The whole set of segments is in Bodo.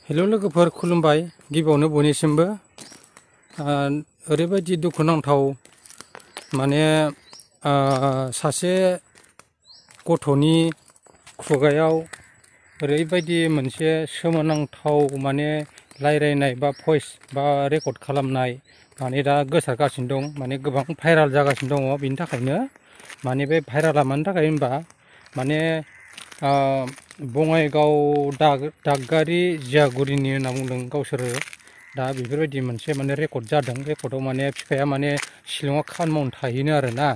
हेल' लोगोफोर खुलुमबाय गिबियावनो बयनिसिमबो ओरैबायदि दुखुनांथाव माने सासे गथ'नि खुगायाव ओरैबायदि मोनसे सोमोनांथाव माने रायज्लायनाय बा भइस बा रेकर्ड खालामनाय माने दा गोसारगासिनो दं माने गोबां भाइराल जागासिनो दङ बिनि थाखायनो माने बे भाइराला मानि थाखाय होनबा माने बङाइगाव दागगारि जियागुरिनि होनना बुंदों गावसोरो दा बेफोरबायदि मोनसे माने रेकर्ड जादों रेकर्डआव माने बिफाया माने शिलंआव खामानि मावनो थाहैनो आरोना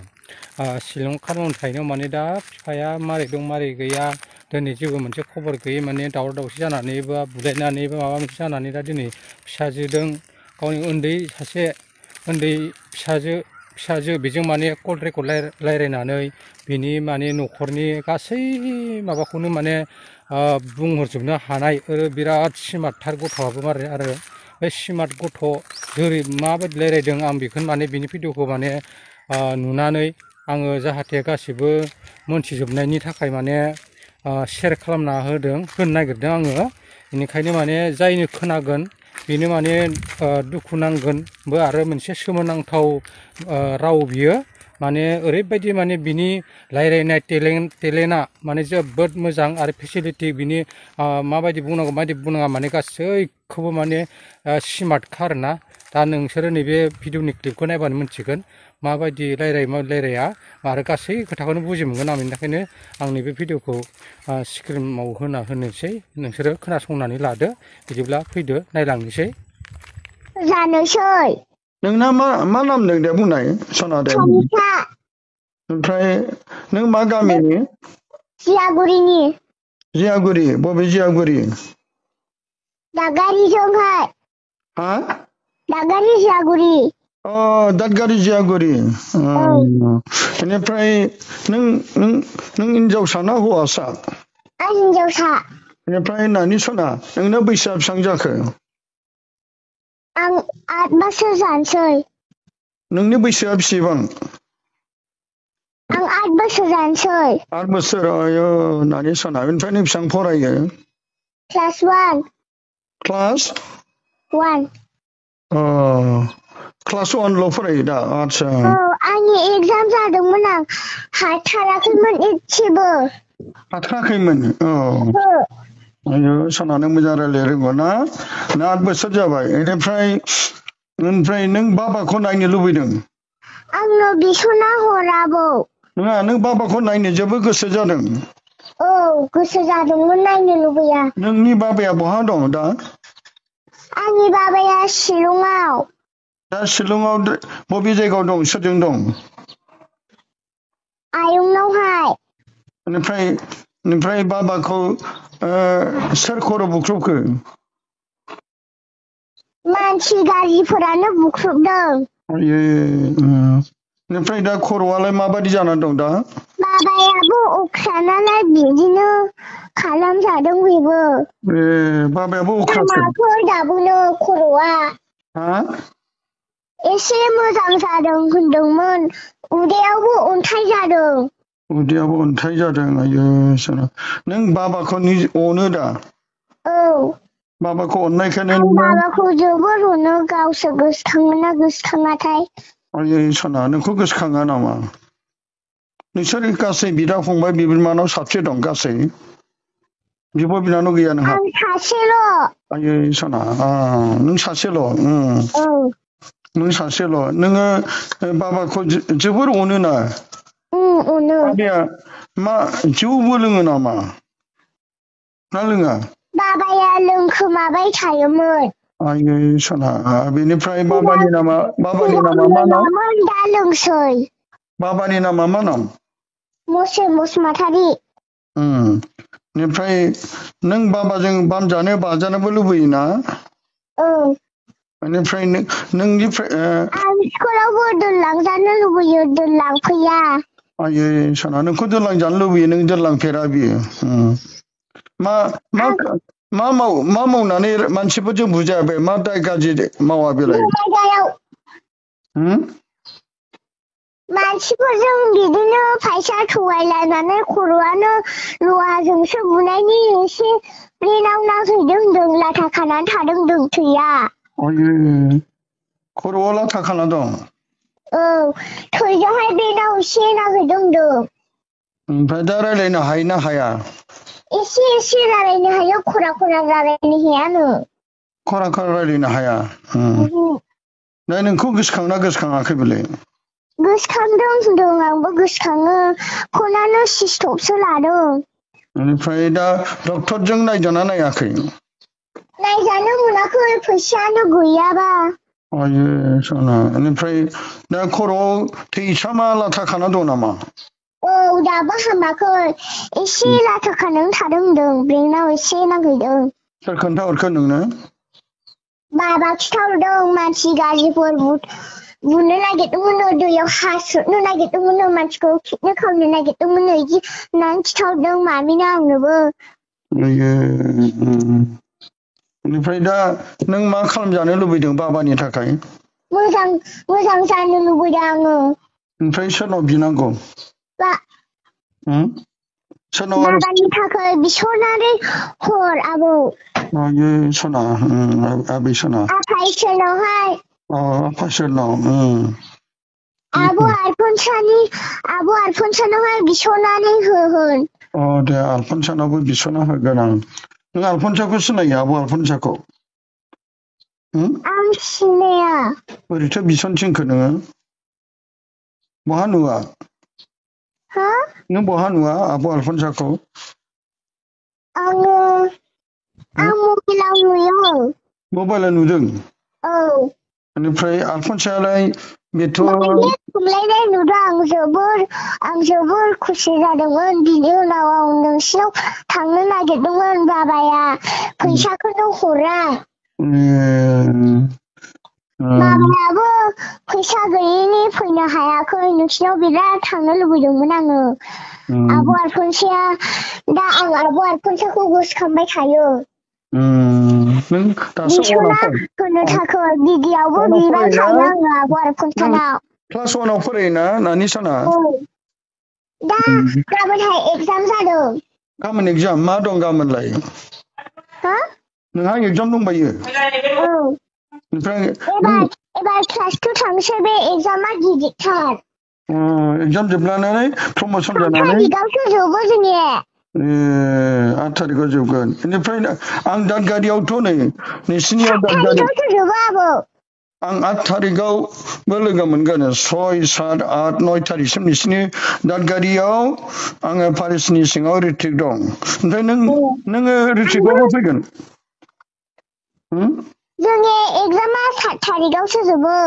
शिलंआव खामानि मावनो थाहैनायाव माने दा बिफाया मारै दं मारै गैया दिनै जेबो मोनसे खबर गैयै माने दावराव दावसि जानानै बा बुलायनानै बा माबा मोनसे जानानै दा दिनै फिसाजोजों गावनि उन्दै सासे उन्दै फिसाजो बेजों माने कल रेकर्ड रायज्लायनानै बिनि माने न'खरनि गासै माबाखौनो माने बुंहरजोबनो हानाय बिराद स्मार्टथार गथ'आबो मारै आरो बे स्मार्ट गथ' जेरै माबायदि रायज्लायदों आं बेखौनो माने बिनि भिडिअखौ माने नुनानै आङो जाहाथे गासिबो मोनथिजोबनायनि थाखाय माने शेयार खालामना होनो नागिरदों आङो बेनिखायनो माने जायनो खोनागोन बेनो माने दुखु नांगोनबो आरो मोनसे सोमोनांथाव राव बियो माने ओरैबायदि माने बिनि रायज्लायनाय टेलेन्टआ माने जोबोद मोजां आरो फेसिलिटि बिनि माबायदि बुंनांगौ माबायदि बुंनाङा माने गासैखौबो माने स्मार्टखा आरोना दा नोंसोरो नैबे भिडिअनि क्लिपखौ नायबानो मिथिगोन माबायदि रायलाया आरो गासै खोथाखौनो बुजि मोनगोन आं बेनि थाखायनो आं नैबे भिडिअखौ स्क्रिनाव होनोसै नोंसोरो खोनासंनानै लादो बिदिब्ला फैदो नायलांनोसै जानोसै नोंना मा नाम नों दे बुंनाय सना दे ओमफ्राय नों मा गामिनि जियागुरिनि जियागुरि बबे जियागुरि दादगारिजोंहाय हा दादगारि जियागुरि दादगारि जियागुरि बेनिफ्राय नों हिनजावसा ना हौवासा आं हिनजावसा बेनिफ्राय नानि सना नोंना बैसोआ बेसेबां जाखो आं 8 बोसोर जानोसै नोंनि बैसोआ बेसेबां आं 8 बोसोर जानोसै 8 बोसोर आयो नानि सना बेनिफ्राय नों बेसेबां फरायो क्लास 1 क्लास 1 ल' फरायो दा आच्छा आंनि एगजाम जादोंमोन आं हाथाराखैमोन एसेबो हाथाराखैमोन आयो सना नों मोजां रायलायनो रोंगौ ना 8 बोसोर जाबाय ओमफ्राय नों बाबाखौ नायनो लुबैदों आंनो बिसना हराबो नङा नों बाबाखौ नायनो जोबोद गोसो जादों गोसो जादोंमोन नायनो लुबैया नोंनि बाबाया बहा दं दा आंनि बाबाया शिलंआव दा शिलंआव बबे जायगायाव दं सोरजों दं आयंनावहाय ओमफ्राय बाबाखौ सोर खर' बुख्रुबखो मानसि गारिफोरानो बुख्रुबदों ओमफ्राय दा खर'आलाय माबायदि जानानै दं दा बाबायाबो अख्रा नालाय बिदिनो खालामजादों बेबो बाबायाबो अख्रासो लामाफोर दाबोनो खर'आ एसे मोजां जादों होनदोंमोन उदैयावबो अन्थाइ जादों उदैयावबो अन्थाइ जादों आयो सोना नों बाबाखौ अनो दा बाबाखौ अननायखायनो आं बाबाखौ जोबोर अनो गावसो गोसोखाङोना गोसोखाङाथाय आयो सना नोंखौ गोसोखाङा नामा नोंसोर गासै बिदा फंबाय बिनानाव साबसे दं गासै बिब' बिनानाव गैया नोंहा आं सासेल' आयो सना नों सासेल' नों सासेल' नोङो बाबाखौ जोबोर अनोना अनो बाबाया मा जौबो लोङो नामा ना लोङा बाबाया लोंखोमाबाय थायोमोन आयो सना बेनिफ्राय बाबानि नामा मा नाम दा लोंसै बाबानि नामा मा नाम मसे बसुमतारी बेनिफ्राय नों बाबाजों बामजानो बाजानोबो लुबैयोना बेनिफ्राय नोंनि आं स्कुलावबो दोनलांजानो लुबैयो दोनलांफैया आयो सना नोंखौ दोनलांजानो लुबैयो नों दोनलांफेरा बियो मा मावनानै मानसिफोरजों बुजायाबे मा दाय गाज्रि मावा बेलाय मानसिफोरजों बिदिनो फैसा थगायलायनानै खर'आनो लहाजोंसो बुनायनि एसे ब्रेनाव नांहैदों होनदों लाथा खानानै थादों होनदों थैया आयो खर'आव लाथा खाना दं औ थैजोंहाय ब्रेनाव एसे नांहैदों होनदों ओमफ्राय दा रायलायनो हायो ना हाया एसे रायलायनो हायो खरा रायलायनो हायानो खरा रायलायनो हाया दा नोंखौ गोसोखांना गोसोखाङाखै बेलाय गोसोखांदों होनदों आंबो गोसोखाङो फनानो सिस्टपसो लादों बेनिफ्राय दा डक्टरजों नायजाना नायाखै नायजानो मोनाखै फैसायानो गैयाबा आयो सना बेनिफ्राय दा खर'आव थैसामा लाथा खाना दं नामा औ दाबो हामाखै एसे लाथा खानानै थादों होनदों ब्रेनाव एसे नांहैदों सोर खोन्थाहरखो नोंनो बाबा खिथाहरदों मानसि गाज्रिफोर बुनो नागिरदोंमोननो दैयाव हासोनो नागिरदोंमोननो मानसिखौ किडनेप खालामनो नागिरदोंमोननो बिदि होननानै खिथाहरदों मामिनो आंनोबो बेनिफ्राय दा नों मा खालामजानो लुबैदों बाबानि थाखाय मोजां जानो लुबैदों आङो ओमफ्राय सोरनाव बिनांगौ सोरनाव बाबानि थाखाय बिसनानै हर आबौ आयो सना आबै सना आफा इसोरनावहाय आफा इसोरनाव आब' आलफनसानावहाय बिसनानै होन दे आलफनसानावबो बिसना होगोन आं नों आलफनसाखौ सिनायो आब' आलफनसाखौ आं सिनाया ओरैथो बिसनथिंखो नोङो बहा नुवा हा नों बहा नुवा आब' आलफनसाखौ आङो आं मबाइलाव नुयो मबाइलाव नुदों औ बेनिफ्राय आलफनसायालाय बेथ' खमलायनाय नुदों आं जोबोर खुसि जादोंमोन बिनि उनाव आं नोंसिनाव थांनो नागिरदोंमोन बाबाया फैसाखौनो हरा बाबायाबो फैसा गैयिनि फैनो हायाखै नोंसिनाव बिराद थांनो लुबैदोंमोन आङो आब' आलफनसाया दा आं आब' आलफनसाखौ गोसोखांबाय थायो नों दासो बिसना होनो थाखाय गिगियावबो बिबाय थायो आङो आब' आलफनसानाव क्लास 1आव फरायोना नानि सना दा गाबोनहाय एगजाम जादों गाबोन एगजाम मा दं गाबोनलाय हा नोंहा एगजाम दंबायो ओमफ्राय एबार क्लास 2 थांसै बे एगजामा गिदिरथार एगजाम जोबनानै प्रमोसन 3 जानानै थारिखआवसो जोबो जोंनिया 8 थारिखआव जोबगोन बेनिफ्राय आं दादगारियावथ' नै नोंसिनियाव 7 थारिखआवसो जोबो आबौ आं 8 थारिखआवबो लोगो मोनगोन 6, 7, 8, 9 थारिखसिम नोंसिनि दादगारियाव आङो पारिसनि सिङाव रिट्रिक दं ओमफ्राय नोङो रिट्रिकआवबो फैगोन जोंनि एगजामा 7 थारिखआवसो जोबो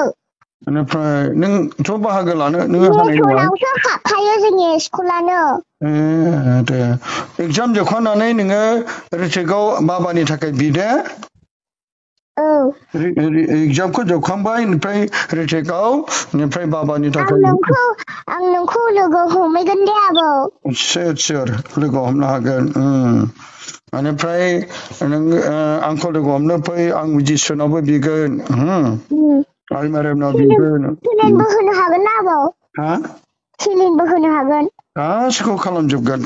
बेनिफ्राय नोंथ' बाहागो लानो नोङो हानाय नङा बेथनावसो हाबखायो जोंनि स्कुलानो दे एगजाम जोबखांनानै नोङो रिट्रिकआव बाबानि थाखाय बिदे एगजामखौ जोबखांबाय ओमफ्राय रिट्रिकआव ओमफ्राय बाबानि थाखाय आं नोंखौ लोगो हमहैगोन दे आबौ सियर लोगो हमनो हागोन बेनिफ्राय नों आंखौ लोगो हमनो फै आं जिसुनावबो बिगोन आइ मारियामनाव बिगोन सिलिनबो होनो हागोन ना आबौ सिलिनबो होनो हागोन गासिखौ खालामजोबगोन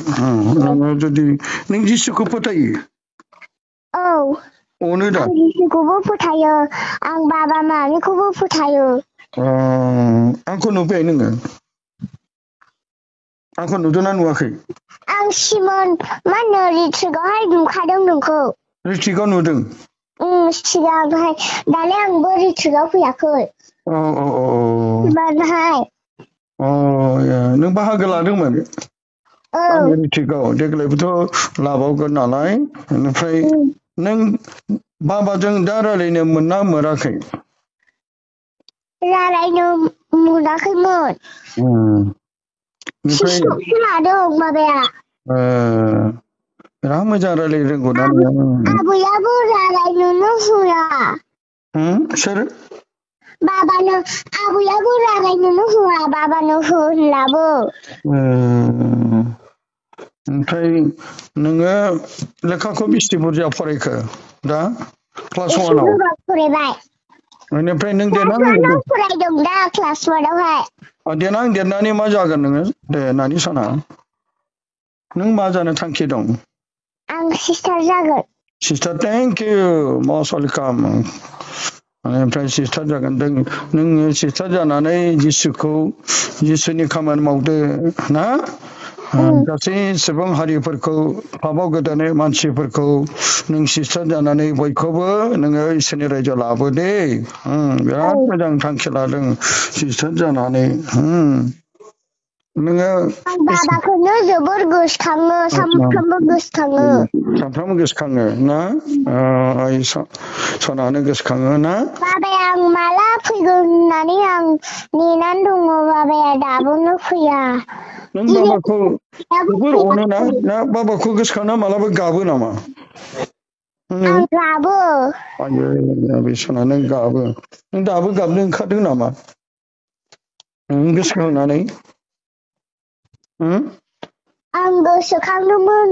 नोङो जुदि नों जिसुखौ फोथायो अनो दा आं जिसुखौबो फोथायो आं बाबा मामिखौबो फोथायो आंखौ नुबाय नोङो आंखौ नुदोंना नुवाखै आं सिमोन मा होनो रिट्रिकआवहाय नुखादों नोंखौ रिट्रिकआव नुदों सिगांहाय दालाय आंबो रिट्रिकआव फैयाखै एबारहाय नों बाहागो लादोंमोन आंनि रिट्रिकआव देग्लायबोथ' लाबावगोन नालाय बेनिफ्राय नों बाबाजों दा रायलायनो मोनना मोनाखै रायलायनो मोनाखैमोन सिस्टपसो लादों बाबाया बिराद मोजां रायलायनो रोंगौ ना आबैयाबो रायलायनोनो होआ सोर बाबानो आबैयाबो रायलायनोनो होआ बाबानो होनलाबो ओमफ्राय नोङो लेखाखौ बेसे बुरजा फरायखो दा क्लास 1आव फरायबाय बेनिफ्राय नों देनां फरायदों दा क्लास 1आवहाय देनां देरनानै मा जागोन नोङो दे नानि सना नों मा जानो थांखि दं आं सिस्टार जागोन sister thank you must welcome ओमफ्राय सिस्टार जागोन नोङो सिस्टार जानानै जिसुनि खामानि मावदो ना गासै सुबुं हारिफोरखौ पापाव गोदानै मानसिफोरखौ नों सिस्टार जानानै बयखौबो नोङो इसोरनि रायजोआव लाबोदे बिराद मोजां थांखि लादों सिस्टार जानानै नोङो आं बाबाखौनो जोबोर गोसोखाङो सानफ्रोमबो गोसोखाङो सानफ्रामबो गोसोखाङो ना सनानो गोसोखाङो ना बाबाया आं माला फैगोन होननानै आं नेनानै दङ बाबाया दाबोनो फैया नों बाबाखौ जोबोर अनो ना बाबाखौ गोसोखांना मालाबा गाबो नामा आं गाबो आयो बे सना नों गाबो नों दाबो गाबनो ओंखारदों नामा गोसोखांनानै आं गोसोखांदोंमोन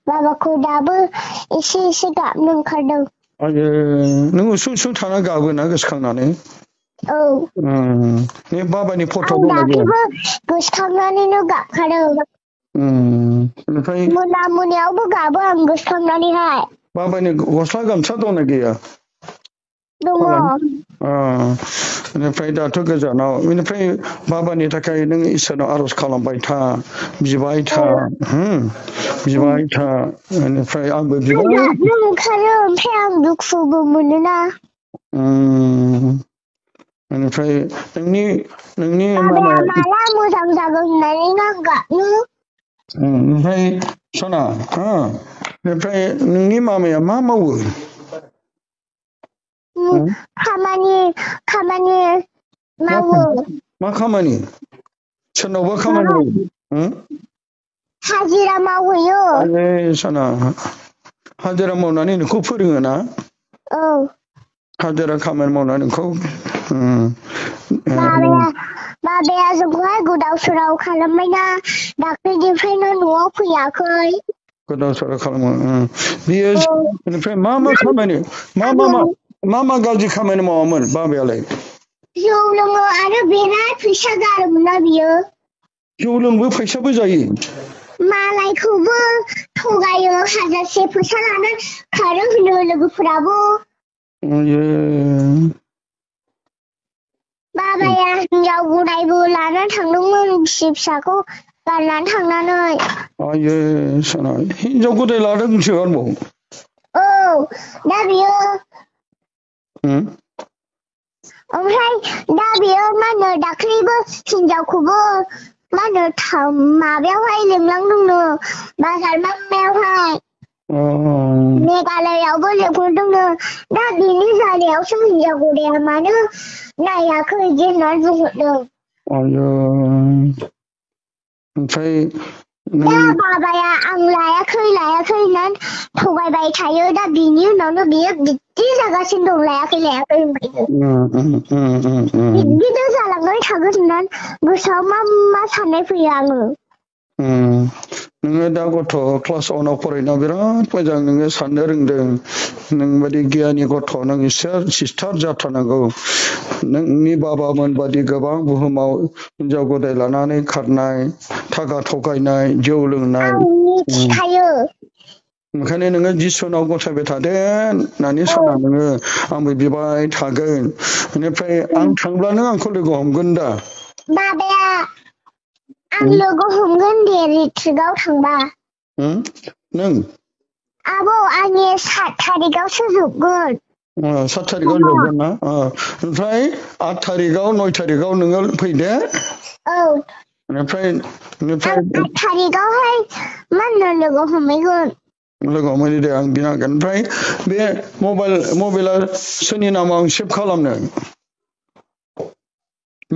बाबाखौ दाबो एसे एसे गाबनो ओंखारदों आयो नों उसुं उसुं थाना गाबोना गोसोखांनानै औ बे बाबानि फट' आं दंना गैया दाख्लैबो गोसोखांनानैनो गाबखादों ओमफ्राय मोनायावबो गाबो आं गोसोखांनानैहाय बाबानि गस्ला गामसा दंना गैया दङ बेनिफ्राय दाथ' गोजानाव बेनिफ्राय बाबानि थाखाय नों इसोरनाव आर'ज खालामबाय था बिबाय था बेनिफ्राय आंबो बिबाय गाबनो ओंखारो ओमफ्राय आं दुखुबो मोनोना बेनिफ्राय नोंनि बाबाया माला मोजां जागोन होननानै आं गाबनो ओमफ्राय सना बेनिफ्राय नोंनि मामाया मा मावो खामानि मावो मा खामानि सोरनावबा खामानि मावो हाजिरा मावहैयो सना हाजिरा मावनानै नोंखौ फोरोङो ना औ हाजिरा खामानि मावनानै नोंखौ बाबाया जोंखौहाय गोदाव सोराव खालामबायना दाख्लैनिफ्रायनो न'आव फैयाखै गोदाव सोराव खालामो बियो बेनिफ्राय मा खामानि मा गाज्रि खामानि मावामोन बाबायालाय जौ लोङो आरो बिराद फैसा गारोमोनना बियो जौ लोंबो फैसाबो जायो मालायखौबो थगायो हाजारसे फैसा लानानै खारो होनो लोगोफोराबो बाबाया हिनजाव गदायबो लानानै थांदोंमोन बिसि फिसाखौ गारनानै थांनानै सना हिनजाव गदाय लादोंसो आरोबाव औ दा बियो ओमफ्राय दा बियो मा होनो दाख्लैबो हिनजावखौबो मा होनो माबायावहाय लिंलांदोंनो बाजार माबायावहाय मेघालयावबो लिंहरदोंनो दा बिनि जानायावसो हिनजाव गदाया मानो नायाखै बिदि होननानै बुंहरदों ओमफ्राय दा बाबाया आं लायाखै होननानै थगायबाय थायो दा बिनि उनावनो बियो बिदि जागासिनो दं लायाखै बिदिनो जालांबाय थागोन होननानै गोसोआव मा साननाय फैयो आङो नोङो दा गथ' क्लास 1आव फरायनायाव बिराद मोजां नोङो साननो रोंदों नोंबादि गियानि गथ' नों सिस्टार जाथारनांगौ नोंनि बाबामोन बादि गोबां बुहुमाव हिनजाव गदाय लानानै खारनाय थाखा थगायनाय जौ लोंनाय ओंखायनो नोङो जिसुनाव गथायबाय थादो होननानै सना नोङो आंबो बिबाय थागोन बेनिफ्राय आं थांब्ला नों आंखौ लोगो हमगोन दा बाबाया आं लोगो हमगोन दे रिट्रिटआव थांबा नों आबौ आंनि 7 थारिखआवसो जोबगोन 7 थारिखआव जोबगोन ना ओमफ्राय 8 थारिखआव 9 थारिखआव नोङो फैदे बेनिफ्राय 8 थारिखआवहाय मा होनो लोगो हमहैगोन लोगो हमहैदो दे आं बिनांगोन ओमफ्राय बे मबाइला सोरनि नामाव आं सेभ खालामनो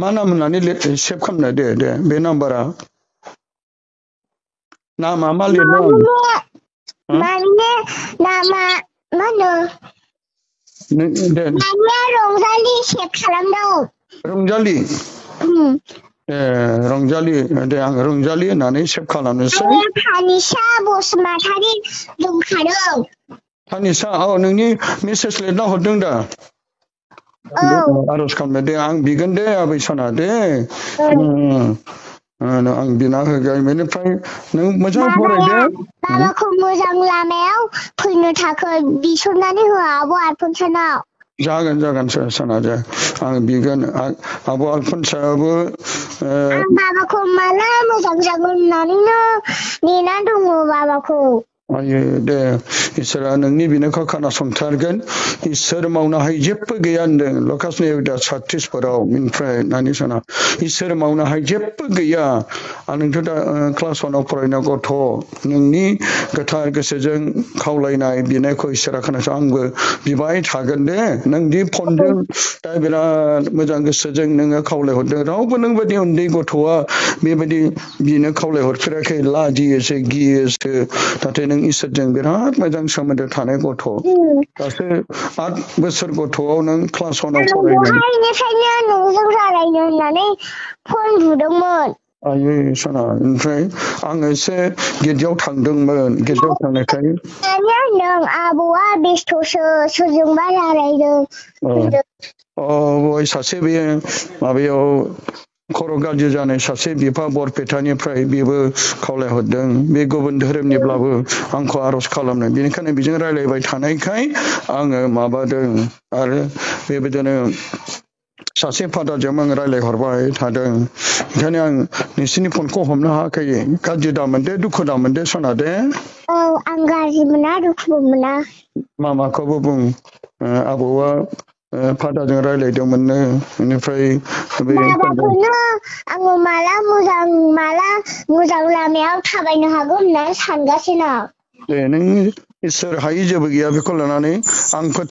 मा नाम होननानै सेभ खालामनो दे बे नाम्बारा नामा मा लिरनो माने नामा मा होनो रंजालि सेभ खालामदों रंजालि रंजालि दे आं रंजालि होननानै सेभ खालामनोसै थानिसा बसुमतारी दंखादों थानिसा नोंनि मेसेज लिरना हरदों दा आर'ज खालामनो दे आं बिगोन दे आबै साना दे आं बिना होगोन बेनिफ्राय नों मोजां फरायदो बाबाखौ मोजां लामायाव फैनो थाखाय बिसननानै हो आब' आलफनसानाव जागोन साना दे आं बिगोन आब' आलफनसायाबो आं बाबाखौ माला मोजां जागोन होननानैनो नेना दङ बाबाखौ आयो दे इसोरा नोंनि बिनायखौ खोनासंथारगोन इसोर मावनो हायै जेबो गैया होनदों लुकासनि 36 ओमफ्राय नानि सना इसोर मावनो हायै जेबो गैया आं नोंथ' दा क्लास 1आव फरायनाय गथ' नोंनि गोथार गोसोजों खावलायनाय बिनायखौ इसोरा खोनासं आंबो बिबाय थागोन दे नों दि फनजों दा बिराद मोजां गोसोजों नोङो खावलायहरदों रावबो नों बायदि उन्दै गथ'आ बेबायदि बिनो खावलायहरफेराखै लाजियोसो गियोसो नाथाय नों इसोरजों बिराद मोजां सोमोन्दो थानाय गथ' दासो 8 बोसोर गथ'आव नों क्लास 1आव फरायनाय दहायनिफ्रायनो नोंजों रायलायनो होननानै फन बुदोंमोन आयै सना ओमफ्राय आङो एसे गिर्जायाव थांदोंमोन गिर्जायाव थांनायखाय दानिया होनदों आबौआ बेस्थ'सो सोरजोंबा रायलायदों बय सासे बे माबायाव खर' गाज्रि जानाय सासे बिफा बरपेटानिफ्राय बेबो खावलायहरदों बे गुबुन धोरोमनिब्लाबो आंखौ आर'ज खालामनो बेनिखायनो बेजों रायलायबाय थानायखाय आङो माबादों आरो बेबायदिनो सासे फादारजों आं रायलायहरबाय थादों ओंखायनो आं नोंसिनि फनखौ हमनो हायाखै गाज्रि दामोन दे दुखु दामोन दे सना दे आं गाज्रि मोना दुखुबो मोना मामाखौबो बुं आबौआ फादारजों रायलायदोंमोननो बेनिफ्राय बाबाखौनो आङो माला मोजां लामायाव थाबायनो हागोन होननानै सानगासिनो दे नों इसोर हायै जेबो गैया बेखौ लानानै आं